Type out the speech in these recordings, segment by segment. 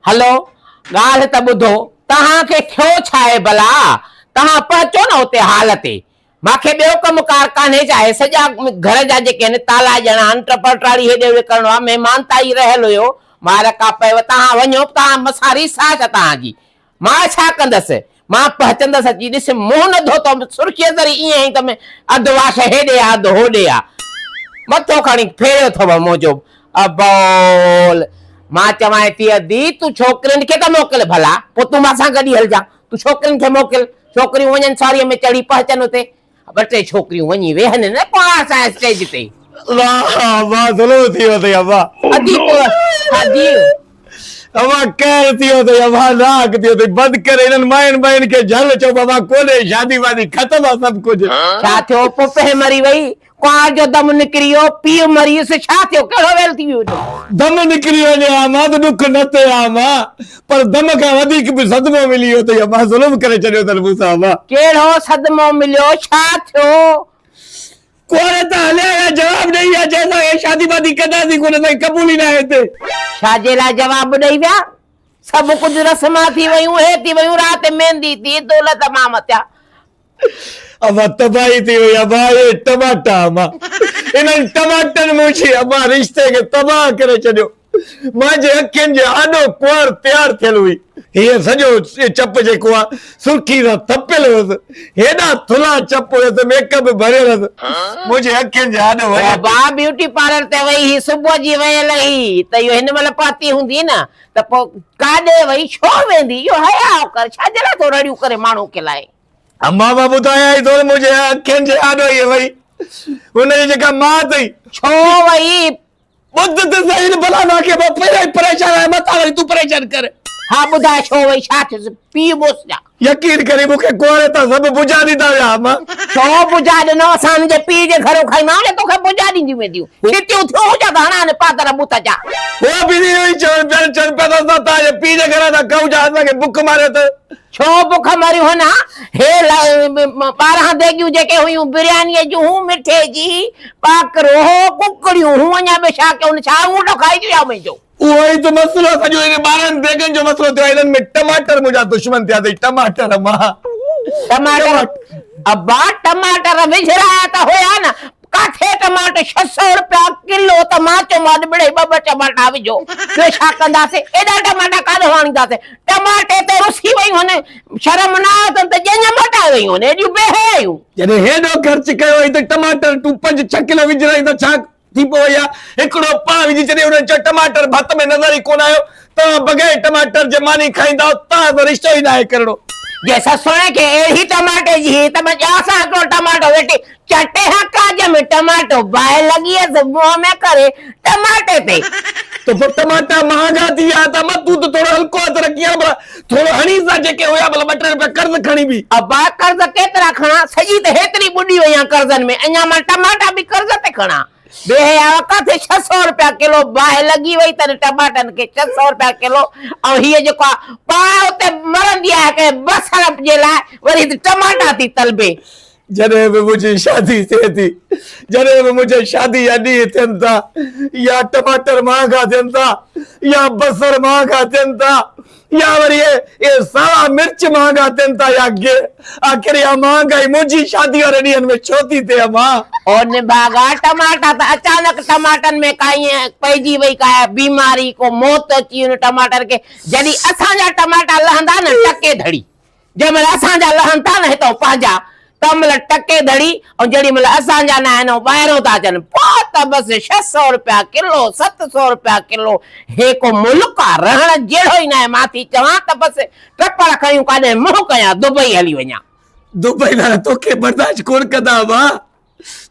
هلو ڳالهه ته ٻڌو، توهان کي ٿيو ڇا آهي ڀلا؟ توهان پهچو نه اتي هال تي. مان کي ٻيو ڪم ڪار ڪانهي ڇا؟ هي سڄا گهر جا جيڪي آهن تالا ڏيڻا آهن، ٽپڙ ٽاڙي هيڏي هوڏي ڪرڻو آهي، مهمان ته آئي رهيل هيو. مار ڪا پيو، توهان وڃو، توهان مسان ريساهه ڇا توهان جي؟ مان ڇا ڪندس؟ مان پهچندس اچي ڏس منهن نه ڌوتو سرخيء ذري ائين هئي ته اڌ واش هيڏي آ اڌ هوڏي آ. مٿو کڻي ڦيريو اٿم منهنجو ابول. مان چوانء ٿي ادي تون ڇوڪرين کي ته موڪل ڀلا پوء تون مان سان گڏي هلجان. تون ڇوڪرين کي موڪل. ڇوڪريون وڃن سواريء ۾ چڙهي پهچن اتي. ٻه ٽي ڇوڪريون وڃي ويهن نه پاڻ سان اسٽيج تي. واهه واهه ظلم ٿي ويو اٿئي ابا. ادي پوء ادي. ابا قهر ٿي ويو اٿئي ابا ناحق ٿي ويو اٿئي بند ڪر انهن ماين ٻاين کي جهل چئو بابا ڪونهي شادي وادي ختم آ سڀ ڪجهه. ڇا ٿيو پڦي مري وئي ڪنوار جو دم نڪري ويو، پيء مري ويس، ڇا ٿيو، ڪهڙو ويل ٿي ويو ايڏو؟ دم نڪري وڃي ها مان ته ڏک نه ٿئي ها مان، پر دم کان وڌيڪ به صدمو ملي ويو اٿئي امان، ظلم ڪري ڇڏيو اٿن مون سان امان. ڪهڙو صدمو مليو، ڇا ٿيو؟ ڪنوار ته هليا ويا جواب ڏئي ويا جنهن سان هي شادي وادي ڪنداسين ڪونه اسان کي قبول ئي ناهي هتي. ڇا جي لاء جواب ڏئي ويا؟ سڀ ڪجهه رسمان ٿي ويون، هي ٿي ويون، رات ميندي ٿي، دولت تمام ٿيا. اما تباهي ٿي وئي ابا اهي ٽماٽا اما انهن ٽماٽن منهنجي اما رشتي کي تباهه ڪري ڇڏيو مانجي اکين جي آڏو ڪنوار تيار ٿيل هئي هيء سڄو چپ جيڪو آ سرخي سان ٿپيل هيس هيڏا ٿلها چپ هيس ميڪ اپ به ڀريل هيس منهنجي اکين جي آڏو وڃي ابا بيوٽي پارلر تي وئي هئي صبح جي ويل هئي ته اهو هن مهل پهتي هوندي نه ته پوء ڪاڏي وئي، ڇو ويندي؟ اهو حياء ڪر، ڇا جي لاء ٿو رڙيون ڪرين ماڻهو کي لائين؟ امان مان ٻڌايان ئي ٿو ته منهنجي اکين جي آڏو هيء وئي، هن جي جيڪا ماء اٿئي. ڇو وئي؟ ٻڌ ته سهي نه ڀلا مان کي مان پهريان ئي پريشان آهيان متان وري تون پريشان ڪر. ها ٻڌاء ڇو وئي، ڇا ٿيس؟ پيء ٻوس جا. يقين ڪرين مون کي ڪنواري تان سڀ بجا ڏيندا ويا امان. ڇو بجا ڏنو؟ اسان هن جي پيء جي گهرو کائيندا آهيون يا توکي بجا ڏينديون وينديون؟ ڇتيون ٿيون هجن ته هڻان پادر بت جا. هو به اهو ئي چون پيا چون پيا ته اسان توهان جي پيء جي گهران ٿا کائون ڇا اسان کي بک ماريو اٿو. ڇو بک ماريون هن ها؟ هي 12 ديڳيون جيڪي هيون بريانيء جون هون مٺي جي، ٻاڪرو هو، ڪڪڙيون هون اڃا ٻيو ڇا ڪيو هن ڇا انگوٺو کائي ويا منهنجو. اهو ئي ته مسئلو آهي سڄو انهن 12 ديڳن جو مسئلو ٿيو آهي انهن ۾ ٽماٽر منهنجا دشمن ٿيا اٿئي ٽماٽر مان. ٽماٽر ابا ٽماٽر وجهرايا ته هيا نه ڪاٿي ٽماٽ 600 رپيا ڪلو ته مان چيومان مڙئي ٻه ٻه ٽماٽا وجهو ٻيو ڇا ڪنداسين ايڏا ٽماٽا ڪاڏهون آڻينداسين ٽماٽي تي رسي ويون هن شرم نه آيو اٿن ته ڄڃ موٽائي ويون هن ايڏيون بي حيايون. جڏهن هيڏو خرچ ڪيو هئي ته ٽماٽر تون پنج ڇهه ڪلو وجهرائين ته ڇا ٿي پوي ها هڪڙو پاء وجهي ڇڏي انهن چيو ٽماٽر ڀت ۾ نظر ئي ڪونه آيو توهان بغير ٽماٽر جي ماني کائيندائو توهان سان رشتو ئي ناهي ڪرڻو. جي سسڻ کي اهڙي ٽماٽي جي هئي ته مان ڄاس ها هڪڙو ٽماٽو ويٺي چٽي ها ڪاڄ ۾ ٽماٽو باهه لڳي هيس منهن ۾ ڪري ٽماٽي تي. ته پوء ٽماٽا مهانگا ٿي ويا ته امان تون ته ٿورو هلڪو هٿ رکين ها ڀلا ٿورو هڻيس ها جيڪي هيا ڀلا ٻه ٽي روپيا قرض کڻي به. ابا قرض ڪيترا کڻان سڄي ته هيتري ٻڏي وئي آهيان قرضن ۾ اڃا مان ٽماٽا به قرض تي کڻان. بي حيا ڪاٿي 600 رپيا ڪلو باهه لڳي وئي تن ٽماٽن کي 600 رپيا ڪلو ۽ هيء جيڪو آ پاڻ اتي مرندي آهي ڪنهن بصر جي لاء وري هت ٽماٽا ٿي طلبي. جڏهن به منهنجي شادي ٿئي ٿي، جڏهن به منهنجي شادي جا ڏينهن ٿين ٿا، يا ٽماٽر مهانگا ٿين ٿا، يا بصر مهانگا ٿين ٿا، يا وري اهي ساوا مرچ مهانگا ٿين ٿا يا گيهه، آخر اها مهانگائي منهنجي شادي واري ڏينهن ۾ ڇو ٿي ٿئي امان؟ او نڀاڳا ٽماٽا ته اچانڪ ٽماٽن ۾ ڪا ائين پئجي وئي ڪا بيماري ڪو موت اچي ويو ٽماٽن کي جڏهن اسان جا ٽماٽا لهندا نه ٽڪي ڌڙي جنهن مهل اسان جا لهن ٿا نه هتئون پنهنجا تنهن مهل ٽڪي ڌڙي ۽ جيڏي مهل اسان جا نه آهن ۽ ٻاهرون ٿا اچن پوء ته بس 600 رپيا ڪلو 700 رپيا ڪلو هي ڪو ملڪ آ رهڻ جهڙو ئي ناهي مان ٿي چوان ته بس ٽپڙ کڻيون ڪاڏهن منهن ڪيان دبئي هلي وڃان. دبئي وارا توکي برداشت ڪونه ڪندا ڀاء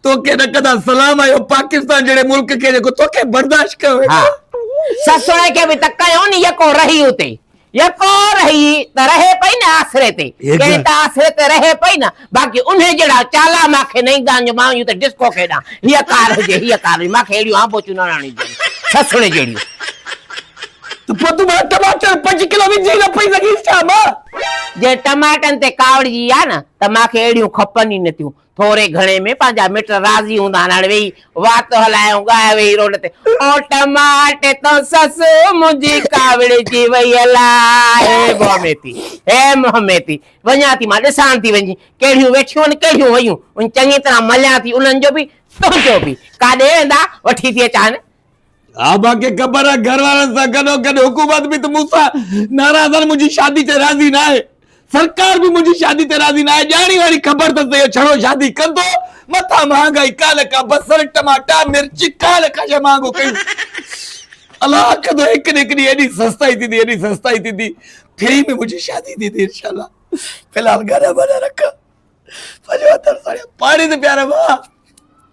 توکي نه ڪندا سلام آهي پاڪستان جهڙي ملڪ کي جيڪو توکي برداشت ڪيو ويٺو. ها سسئي کي به ته ڪيو نه يڪو رهي اتي يڪو رهي ته رهي پئي نه آسري تي ڪنهن ته آسري تي رهي پئي نه باقي انهي جهڙا چالا ماکي نه ايندا آهن جو مان وڃون ته ڊسڪو کيڏان هيء ڪار هجي هيء ڪار هجي ماکي اهڙيون آنبوچيون نه آڻڻيون سسئي جهڙيون. ته پوء تون ڀلا ٽماٽر پچ. مرچ ڪلو وجهي نه پئي سگهيس ڇا مان؟ جي ٽماٽن تي ڪاوڙجي آ نه ته مان کي اهڙيون کپن ئي نٿيون. ٿوري گهڻي ۾ پنهنجا مٽ راضي هوندا آهن. هاڻي ويهي وات هلايون ڳائي ويهي روڊ تي او ٽماٽي تون سس منهنجي ڪاوڙجي وئي الا هي منهن ۾ ٿي هي منهن ۾ ٿي. وڃان ٿي مان ڏسان ٿي وڃي ڪهڙيون ويٺيون آهن ڪهڙيون ويون. وڃي چڱي طرح مليان ٿي انهن جو به تنهنجو به. ڪاڏي ويندا وٺي ٿي اچان. ها مان کي خبر آهي گهر وارن سان گڏو گڏ حڪومت به ته مون سان ناراض آهن منهنجي شادي تي راضي ناهي سرڪار به منهنجي شادي تي راضي ناهي ڄاڻي واڻي خبر اٿس ته اهو ڇڙو شادي ڪندو مٿان مهانگائي ڪا نه ڪا بصر ٽماٽا مرچ ڪا نه ڪا شيء مهانگو ڪيون الله ڪندو هڪ نه هڪ ڏينهن ايڏي سستائي ٿيندي ايڏي سستائي ٿيندي فري ۾ منهنجي شادي ٿيندي انشاء الله في الحال گهر ڀري رک پنهنجو هٿ ساڙيا پاڻي ته پيارا ڀاء.